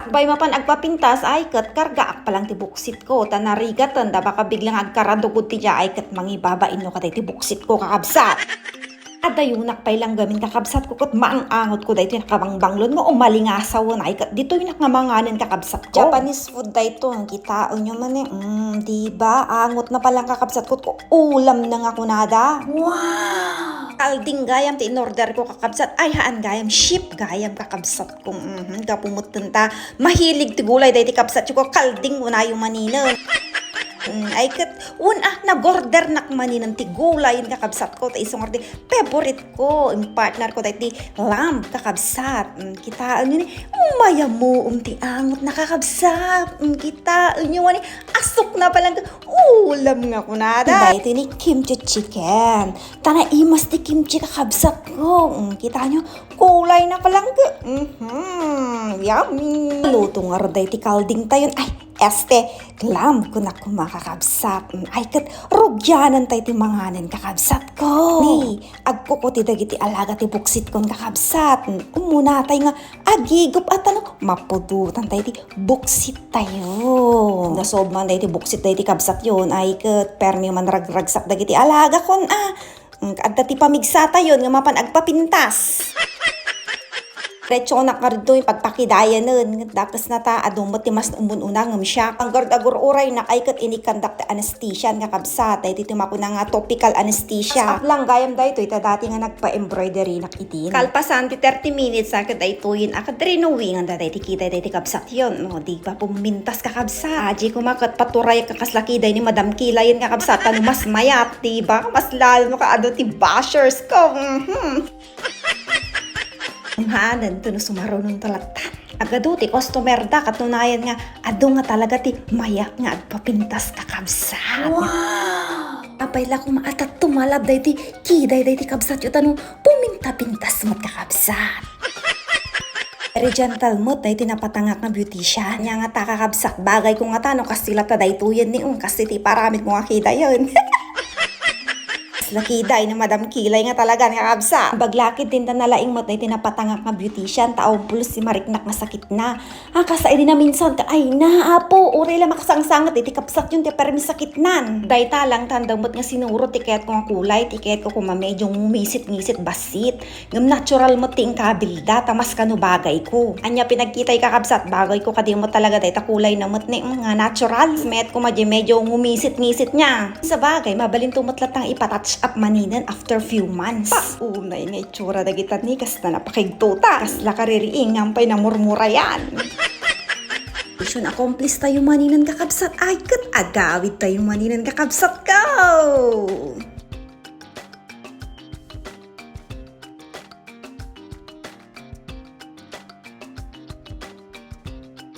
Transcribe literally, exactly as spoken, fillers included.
Bay mapan agpapintas, ay ket kargaak pa lang ti buksit ko, ta narigaten da baka biglang agkaradugod ti dia, ay ket mangibabain no kada iti buksit ko, kakabsat. Adayunak pay lang gamin, kakabsat ko, ket maang-angot ko daytoy nakabangbanglon nga umalingasawen, ay ket ditoy nak nga manganen, kakabsat ko. Japanese food daytoy, kitaenyo man eh. Mm, di ba? Angot na pa lang, kakabsat ko, ulam na nga kunada. Wow! Kalding gayam ti in-order ko, kakabsat. Ay, haan gayam, ship gayam, kakabsat ko. Mhm, gapu met ta mahilig ti gulay daytoy kabsatyo ko, kalding unayo maninen. Mm, ay ket, un-a, nag-order nak maninen ti gulay, kakabsat ko, ta isu ngarud ti favorite ko, in partner ko, daytoy lamb, kakabsat. Mm, kitaenyo ni, mayamuom ti angot na, kakabsat. Mm, kitaenyo ni, asukna pa lang, ulam nga kunada. Daytoy ni kimchi chicken. Ta naimas ti kimchi, kakabsat ko. Mm, kitaenyo, kulay na pa lang. Mhm, yummy. Luto ngarud daytoy kalding tayon. Ay, este, lamb kunak koma, kakabsat. Mm, ay ket rugianan tay ti manganen, kakabsat ko. Ni, agkukuti dagiti alaga ti buksit kon, kakabsat. Mm, umuna tay nga agigup a ta no, mapudotan tay ti buksit tayo. Nasob man daytoy buksit daytoy kabsatyon, ay ket permi man ragragsak dagiti alaga kon, ah, mm, adda ti pamigsa tayon nga mapan agpapintas. Diretsonak ngarud ditoy pagpakidayanen, dakes na ta, adu met ti mas umun-una ngem siak. Ngarud agur-uraynak, ay ket inikkandak ti anesthesian, kakabsat. Daytoy ti makuna nga topical anesthesia. Aplang gayam daytoy, ta dati nga nagpa-embroidery nak itin. Kalpasan ti thirty minutes, a, ket daytoyen, a, ket rinowingan da daytoy kiday daytoy kabsatyon. No, di ba pumintas, kakabsat? Aji koma ket paturayak nga kasla kiday ni Madam Kilayen, kakabsat, ta no mas mayat, di ba? Mas lalo no kaadu ti bashers ko. Mhm. Umhanan to no sumarunon ta latta. Agadu ti customer da, katunayan nga adu nga talaga ti mayat nga agpapintas, kakabsat. Wow! Apay la koma a ta tumalab daytoy kiday daytoy kabsatyo ta no puminta-pintas met, kakabsat. Very gentle met daytoy napatangak nga beautician. Ania ngata, kakabsat, bagay ko ngata no kastoy latta daytoyen ni, um, kastoy ti iparamid ko nga kidayen. Kasla kiday ni Madam Kilay nga talaga, kakabsat. Baglakid din ta nalaing met daytoy napatangak nga beautician, ta awan pulos ti mariknak nga sakitna. A, kas idi naminsan ta, ay na, Apo, uray la makasangsanget iti kabsatyon ti permi sakitnan. Dayta lang, tandem met nga sinurot ti kayatko nga kulay, ti kayatko koma medyo ngumisit-ngisit bassit. Ngem natural met ti inkabilda, ta maskano bagay ko. Ania pinagkitay, kakabsat, bagay ko kadi met talaga dayta kulay na met ni, mm, nga natural. Met koma di medyo ngumisit-ngisit nia. Sabagay, mabalin to met latta nga ipa-touch up maninen after few months. Pa, unay nga itsura dagita ni, kasta napakigtuta. Kasla kaririing, ngem pay namurmurayan. Mission accomplished tayo maninen, kakabsat. Ay, ket agawid tayo maninen, kakabsat ko.